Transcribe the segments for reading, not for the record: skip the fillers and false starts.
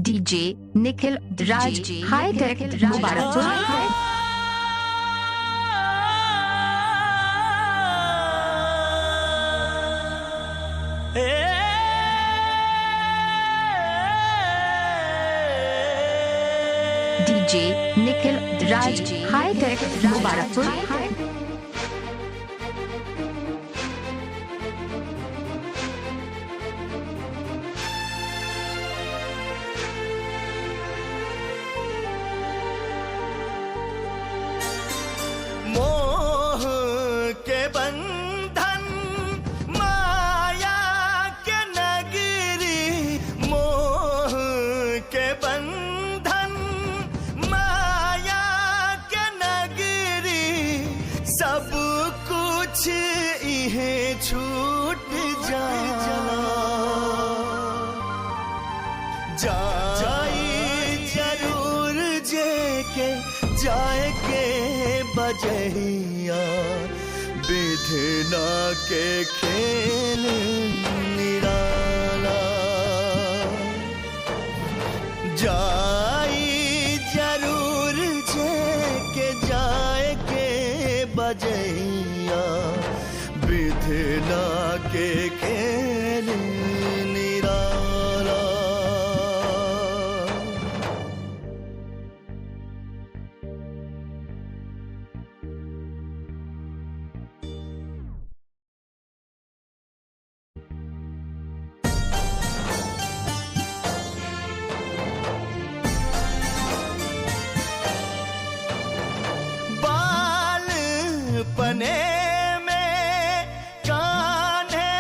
DJ Nikhil Raj hi tech Mubarakpur. DJ Nikhil Raj hi tech Mubarakpur. मोह के बंधन माया के नगरी, मोह के बंधन माया के नगरी, सब कुछ इहे छूट जाला। जाई जरूर जे के जाए के बजहिया, विधना के खेल निराला। जाई जरूर जे के जाए के बजहिया, विधना के खेल निराला। बाल पने में कान्हे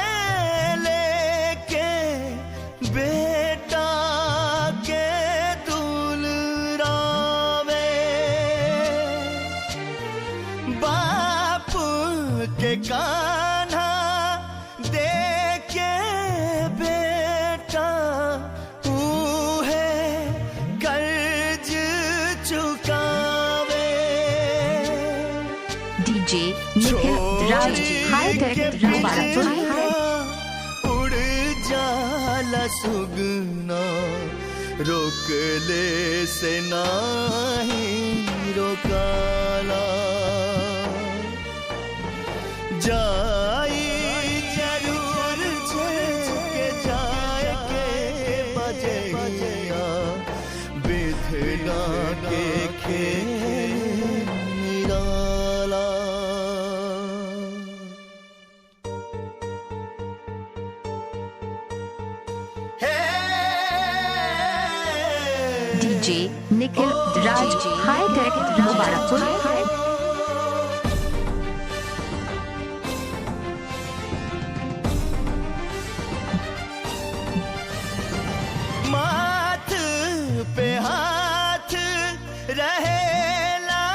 लेके बेटा के दुलरावे, बाप के कान्हा देके बेटा ऊहे कर्ज चुकावे। DJ Nikhil Raj hi tech Mubarakpur. उड़ जाला सुगना, रोक ले से नाही रोकाला। जाई जरूर जे के जाए के बजहिया, विधना के खेल निराला। DJ Nikhil Raj hi tech Mubarakpur. माथ पे हाथ रहेला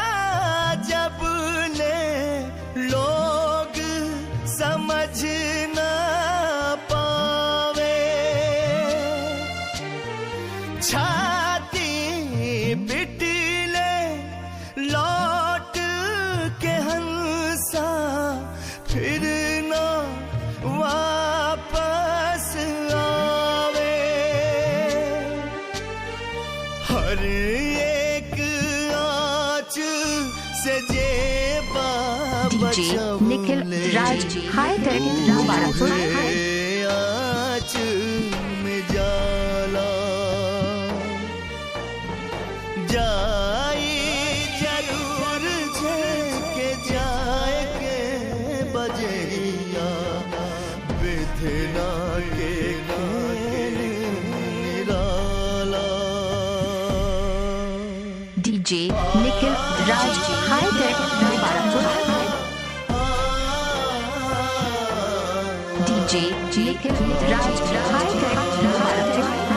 जब ले लोग समझ ना पावे, छाती पिटले लौट के हंसा फिर ना वापस आवे। हर एक आँच से जे DJ Nikhil Raj hi tech Mubarakpur. आँच में जाला। जाई जरूर जे के जाए के बजहिया, विधना के खेल निराला। DJ Nikhil Raj hi tech Mubarakpur. DJ Nikhil Raj hi tech Mubarakpur.